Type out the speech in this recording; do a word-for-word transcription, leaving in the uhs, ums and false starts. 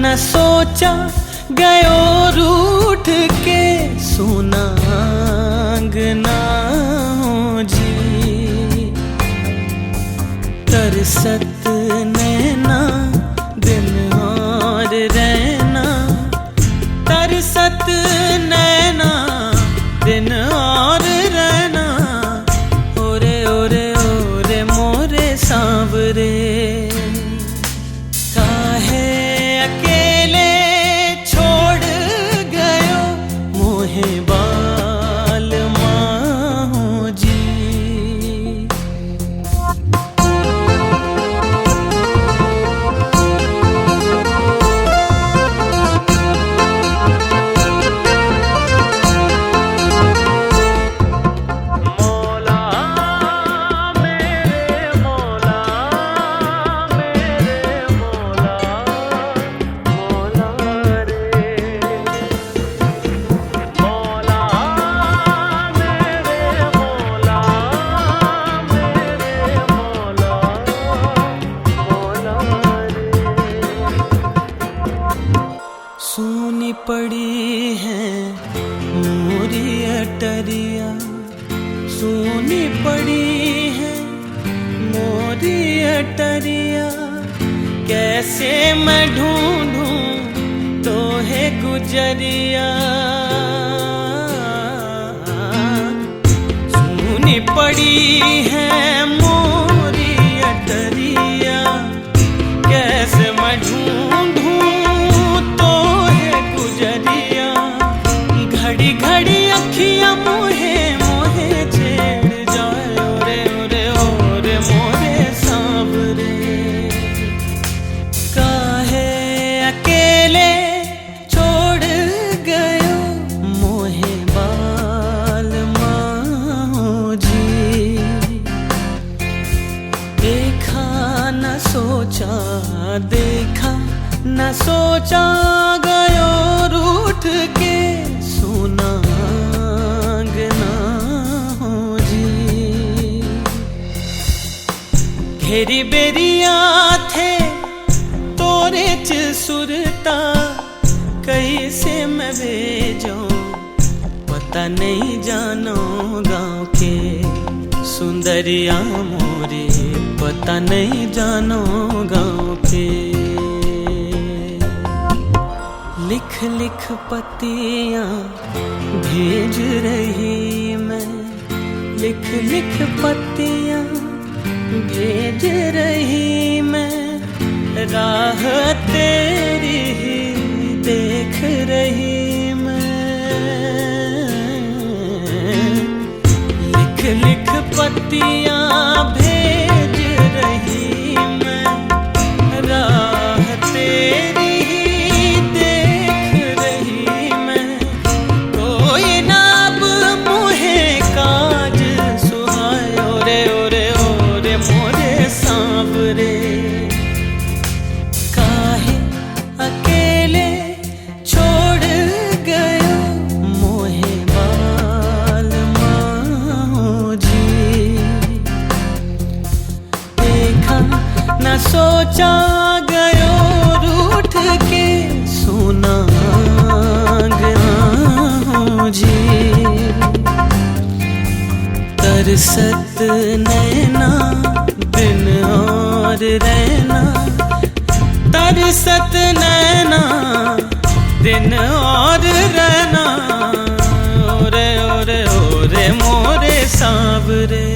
न सोचा गयो रूठ के सुनांग ना हो जी। तरसत नैना दिन और रहना, तरसत नैना दिन और रहना। ओरे ओरे ओरे मोरे सांवरे, काहे अकेले छोड़ गयो मोहे बाल माहो जी। सूनी पड़ी है मोरी अटरिया, सूनी पड़ी है मोरी अटरिया, कैसे मैं ढूंढूं तो है गुजरिया। सूनी पड़ी है मोरी अटरिया, कैसे मैं ढूंढूं तो है गुजरिया। घड़ी घड़ी अखियां मोहे मोहे छेड़ जाए। ओरे ओरे ओरे मोरे सांवरे, काहे अकेले छोड़ गयो मोहे बाल माहो जी। देखा न सोचा, देखा न सोचा गयो रूठ के सुनांग ना हो जी। घेरी बेरिया थे तोरे च सुरता, कैसे मैं भेजो पता नहीं जानो गांव के सुंदरिया मोरे, पता नहीं जानो गांव के। लिख लिख पत्तियां भेज रही मैं, लिख लिख पत्तियां भेज रही मैं, राह तेरी ही देख रही मैं। लिख लिख पत्तियां भेज रही मैं, राह तेरी ही देख रही मैं। कोई ना अब मोहे काज सुहाए। ओरे ओरे ओरे मोरे सांवरे, काहे अकेले छोड़ गयो मोहे बाल माहो जी। देखा न सोचा गयो रूठ के सुनांग ना हो जी। तरसत नैना दिन और रहना, तरसत नैना दिन और रहना। ओरे ओरे ओरे मोरे सांवरे।